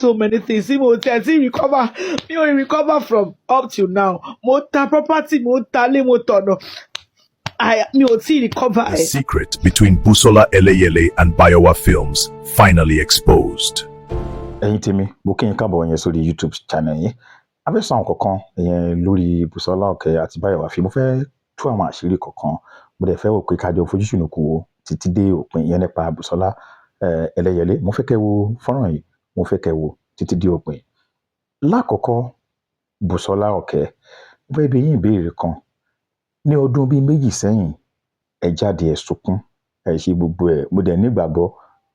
So many things tí mo tẹ̀ tí recover, mi ò recover from up till now. Mo ta property, mo ta lé, mo tọ̀nà, mi ò tí recover The ẹ̀. secret between Busola Eleyele and Bayowa Films finally exposed. Ẹ̀yin tèmi, mo kí yín káàbọ̀ yẹn sórí YouTube channel yìí. A fẹ́ sọ àwọn kọ̀ọ̀kan yẹn lórí Bùsọ́lá Òkè àti Báyọ̀wá fi. Mo fẹ́ tú àwọn àṣírí kọ̀ọ̀kan, mo dẹ̀ fẹ́ wò pé kájọ fojú ṣùnùkùn wò títí dé òpin ìyẹn nípa Bùsọ́lá Ẹlẹ́yẹlé. Mo fẹ́ kẹ́ wo fọ́nrán yìí, mo fẹ́ kẹ́ wo títí dé òpin. Lákọ̀ọ́kọ́, Bùsọ́lá Òkè, mo fẹ́ bi yín ìbéèrè kan. Ní ọdún bíi 2 sẹ́yìn, ẹ jáde, ẹ sunkún, ẹ ṣe gbogbo ẹ̀. Mo dẹ̀ nígbàgbọ́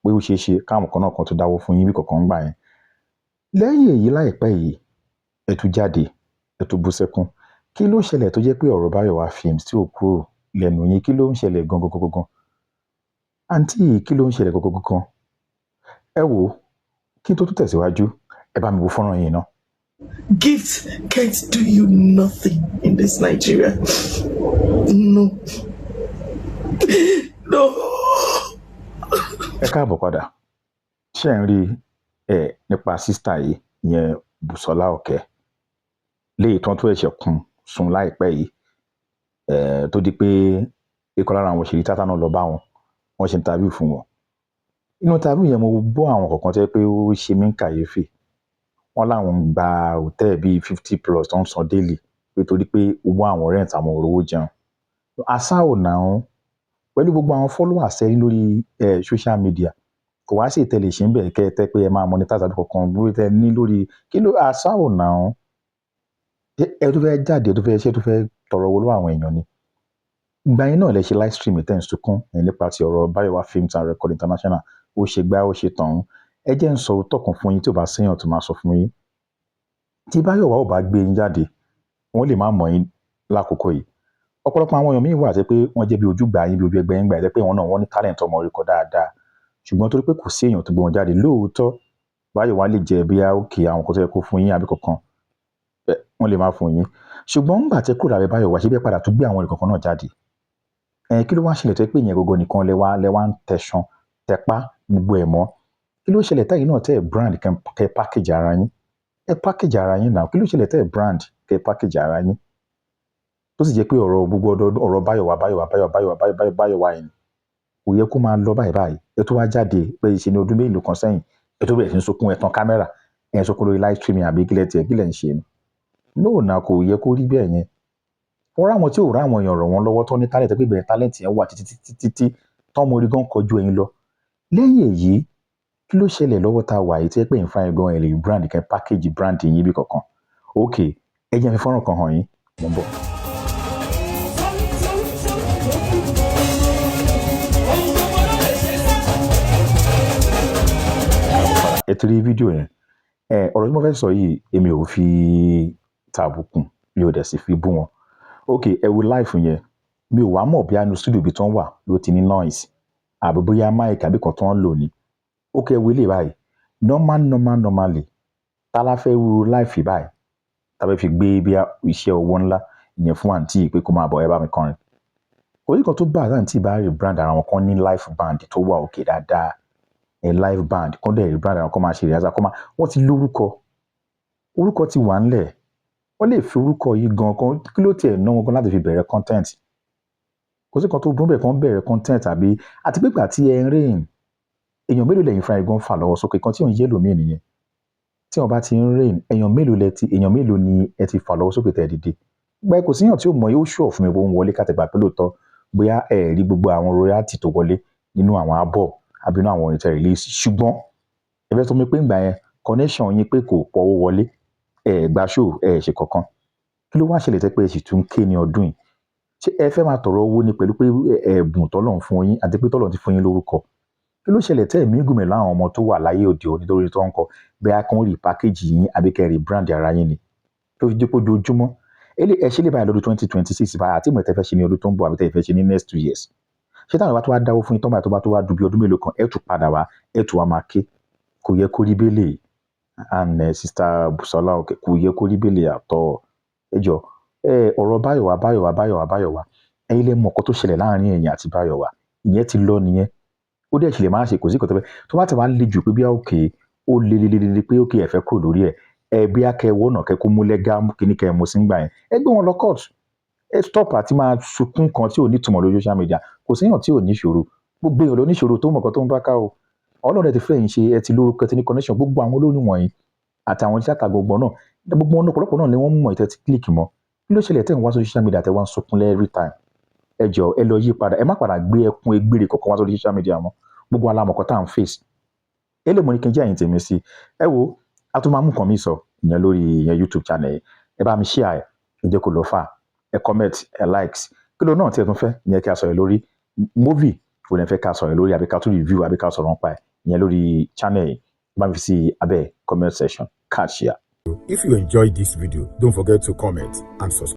pé ó ṣeé ṣe káwọn kan náà kan tó dáwó fún yín bí kọ̀ọ̀kan gbà yẹn. Lẹ́yìn èyí, láìpẹ́ yìí, ẹ tún jáde, ẹ tún bú sẹ́kún. Kí ló ṣẹlẹ̀ tó jẹ́ pé ọ̀rọ̀ Báyọ̀wá Films tí ò kúrò lẹ́nu yín? Kí ló ń ṣẹlẹ̀ gangan gangan, àǹtí yìí? Kí ló ń ṣẹlẹ̀ gangan gangan? Ẹ wò ó, kí n tó tún tẹ̀síwájú, ẹ bá mi wo fọ́nrán yìí náà. Gift can't do you nothing in this Nigeria. No. No. Ẹ káàbọ̀ padà. Ṣé ẹ̀ ń rí ẹ nípa sister yìí, ìyẹn Bùsọ́lá Òkè, léyìí tán tó ẹ̀ṣẹ̀ kún sùn láìpẹ́ yìí, tó di pé ikọ̀ lára àwọn òṣèré tíátà náà lọ bá wọn, wọ́n ṣe interview fún wọn. Inú interview yẹn, mo gbọ́ àwọn kọ̀ọ̀kan tó jẹ́ pé ó ṣe mí ní kàyéfì. Wọ́n láwọn ń gba hòtẹ́ẹ̀lì bíi 50 plus tó ń san daily, pé torí pé owó àwọn rent, àwọn ò rówó jẹun. Àṣà ò náà pẹ̀lú gbogbo àwọn followers ẹ ní lórí social media, kò wá sí ìtẹ̀lé ṣe ń bẹ̀ kẹ́ ẹ tẹ́ pé ẹ máa monetize àbí kankan bóyá tẹ ní lórí. Kí ló àṣà ò náà? Ẹ tó fẹ́ jáde, ẹ tó fẹ́ ṣe, tó fẹ́ tọrọ owó lọ́wọ́ àwọn èèyàn ni. Ìgbà yẹn náà lẹ ṣe live stream tẹ́ ń sunkún ẹ̀ nípa ti ọ̀rọ̀ Báyọ̀wá Films and Record International. Ó ṣe gbá, ó ṣe tọ̀hún. Ẹ jẹ́ ń sọ òótọ́ kan fún yín tí ò bá séèyàn tó máa sọ fún yín. Tí Báyọ̀wá ò bá gbé yín jáde, wọ́n lè má mọ̀ yín lákòókò yìí. Ọ̀pọ̀lọpọ̀ àwọn èèyàn míì wà tẹ́ pé wọ́n jẹ́ bí ojúgbà yín, bí ojú ẹgbẹ́ yín gbà tẹ́ pé wọ́n náà wọ́n ní talent ọmọ orí kọ dáadáa, ṣùgbọ́n torí pé kò sí èèyàn tó gbé wọn jáde. Lóòótọ́, Báyọ̀wá lè jẹ́ bí òkè àwọn nǹkan tó yẹ kó fún yín àbí kankan, wọ́n lè má fún yín, ṣùgbọ́n ńgbà tẹ́ kúrò lábẹ́ Báyọ̀wá, ṣe bẹ́ẹ̀ padà tún gbé àwọn ẹnì kankan náà jáde. Ẹ kí ló wá ṣẹlẹ̀ tó yẹ pé ìyẹn gbogbo nìkan lẹ wá ń tẹ̀sán tẹpá gbogbo ẹ̀ mọ́? Kí ló ṣẹlẹ̀ tẹ́yìn náà tẹ́ ẹ̀ brand, kẹ́ package ara yín? Ẹ package ara yín náà. Kí ló ṣẹlẹ̀ tẹ́ ẹ̀ brand, kẹ́ package ara yín, tó sì jẹ́ pé ọ̀rọ̀ gbogbo ọdọọdún, ọ̀rọ̀ Báyọ̀wá, Báyọ̀wá, Báyọ̀wá, Báyọ̀wá, Báyọ̀wá, Báyọ̀wá yìí kò yẹ kó máa lọ báyìí báyìí? Ẹ tó wá jáde pé ṣe ní ọdún mélòó kan sẹ́yìn, ẹ tó bẹ̀rẹ̀ sí ní sunkún, ẹ tan kámẹ́rà, ẹ sunkún lórí live streaming àbí kílẹ̀ tiẹ̀, kílẹ̀ ń ṣe ni? No na, kò yẹ kó rí bẹ́ẹ̀ yẹn. Wọ́n ráwọn tí ò ráwọn èèyàn ràn wọ́n lọ́wọ́ tó ní talent, pé ìbẹ̀rẹ̀ talent yẹn wà títí títí títí tán, mo rí gan kọjú ẹ̀yin lọ. Lẹ́yìn èyí, kí ló ṣẹlẹ̀ lọ́wọ́ tá a wà yìí tí ẹ pé ìfúnra yín gan ẹ̀ lè brand, kẹ́ package brand yín bí kankan? Ok, ẹ jẹ́ n fi fọ́nrán kan hàn yín, mo ń bọ̀. Ẹ ti rí fídíò yẹn. Ẹ ọ̀rọ̀ tí mo fẹ́ sọ yìí, èmi ò fi tàbùkù, mi ò dẹ̀ sì fi bú wọn. Ok, ẹ wo live yẹn. Mi ò wá mọ̀ bí inú studio ibi tó ń wà ló ti ní noise, àbí bóyá mic àbí kan tó ń lò ní. Ok, ẹ wo ilé báyìí. Normal, normal, normally, tá la fẹ́ wo live báyìí tàbí fi gbé bí iṣẹ́ owó ńlá ìyẹn fún àǹtí yìí pé kó máa bọ̀, ẹ bá mi kọrin? Kò sí kan tó bá àǹtí bá rí brand ara wọn kan ní live band tó wà òkè dáadáa. Ẹ live band kán dẹ̀ rí brand ara wọn, kán máa ṣe rehearsal, kán máa wọ́n ti lórúkọ, orúkọ ti wà ńlẹ̀, wọ́n lè fi orúkọ yìí gan kan. Kí ló tiẹ̀ ná wọn gan láti fi bẹ̀rẹ̀ content? Kò sí kan tó burú bẹ́ẹ̀ kán bẹ̀rẹ̀ content àbí. Àti pé ìgbà tí ẹ ń reign, èèyàn mélòó lẹ́yìn fúnra yín gan fà lọ́wọ́ sókè? Kan tí ò ń yé lòmíì nìyẹn. Tí wọ́n bá ti ń reign, èèyàn mélòó lẹ ti, èèyàn mélòó ni ẹ ti fà lọ́wọ́ sókè tẹ́ dìde gbẹ? Kò síyàn tí ò mọ̀. Yóò ṣọ̀ fún mi pé ó ń wọlé kàtẹ́gbà pé lóòótọ́, bóyá ẹ rí gbogbo àwọn royalty tó wọlé nínú àwọn album àbí nínú àwọn orin tẹ́ release, ṣùgbọ́n ẹ fẹ́ sọ mi pé ńgbà yẹn connection yín pé kò pọ̀, owó wọlé, ẹ gba show, ẹ ṣe kankan. Kí ló wá ṣẹlẹ̀ tẹ́ pé ẹ sì tún ké ní ọdún yìí? Ṣé ẹ fẹ́ máa tọrọ owó ni pẹ̀lú pé ẹ̀bùn tọ́lọ́run fún yín àti pé tọ́lọ́run ti fún yín lórúkọ? Kí ló ṣẹlẹ̀ tẹ́ ẹ̀mí gùnmẹ̀ láwọn ọmọ tó wà láyé òde òní torí tó ń kọ, bẹ́ẹ̀ kàn rí package yín àbí kẹ́ rí brand ara yín ni, tó fi dípò ojoojúmọ́ ẹ ṣe lè báyìí lọ́dún 2026 báyìí, àti ìmọ̀ tẹ́ fẹ́ ṣe ní ọdún tó ń bọ̀ àbí tẹ́ fẹ́ ṣe ní next 2 years? Ṣé táwọn ìbá tó wá dáwó fún yín tán báyìí, tó bá tó wá du bí ọdún mélòó kan, ẹ tún padà wá, ẹ tún wá máa ké? Kò yẹ kó rí bẹ́lẹ̀. And sister Busola, kò yẹ kó rí bẹ́lẹ̀ àtọ̀. Ẹ jọ ẹ, ọ̀rọ̀ Báyọ̀wá, Báyọ̀wá, Báyọ̀wá, Báyọ̀wá, ẹ̀yin lẹ mọ̀ nǹkan tó ṣẹlẹ̀ láàrin ẹ̀yin àti Báyọ̀wá. Ìyẹn ti lọ nìyẹn. Ó dẹ̀ sì lè máa ṣe, kò sí nǹkan tó fẹ́ tó bá ti wá le jù pé bí òkè. Ó le le le le pé ó kì í ẹ fẹ́ kúrò lórí ẹ̀. Ẹ bí akẹ́ wọ́nà kẹ́ kó mú legal kíní kẹ́ mú sí gbà yẹn, ẹ gbé wọn lọ court. Ẹ stop àti máa sunkún kan tí ò ní ìtumọ̀ lórí social media. Kò séèyàn tí ò ní ìṣòro, gbogbo èèyàn ló ní ìṣòro tó mọ̀ kan tó ń bá ká o. Ọlọ́run ẹ ti fẹ́ yín ṣe, ẹ ti lórúkọ, ẹ ti ní connection. Gbogbo àwọn olórin wọ̀nyí àtàwọn tíátà gbogbo náà, gbogbo wọn, ọ̀pọ̀lọpọ̀ náà ni wọ́n mọ̀ ìtẹ́ ti click mọ́. Kí ló ṣẹlẹ̀ tẹ́ ń wá sórí social media tẹ́ wá ń sunkún every time? Ẹ jọ, ẹ lọ yí padà. Ẹ má padà gbé ẹkún egbére kọ̀ọ̀kan wá sórí social media mọ́. Gbogbo alámọ̀kọ́ tá à ń face ẹ lè mọ ní kí n jẹ́ àyìn tèmi sí. Ẹ wo, a tún máa mú nǹkan mi sọ ìyẹn lórí ìyẹn YouTube channel yìí. Ẹ bá mi share, ẹ ẹ jẹ́ kó lọ fà, ẹ comment, ẹ likes. Kí ló náà tí ẹ tún fẹ́ ìyẹn kí a sọ̀rọ̀ lórí movie kò ní fẹ́ ká sọ̀rọ̀ lórí, àbí ká tún review, àbí ká sọ̀rọ̀ nípa ẹ̀ ìyẹn lórí channel yìí? Ẹ bá mi fi sí abẹ́ comment section. Catch ya. If you enjoyed this video, don't forget to comment and subscribe.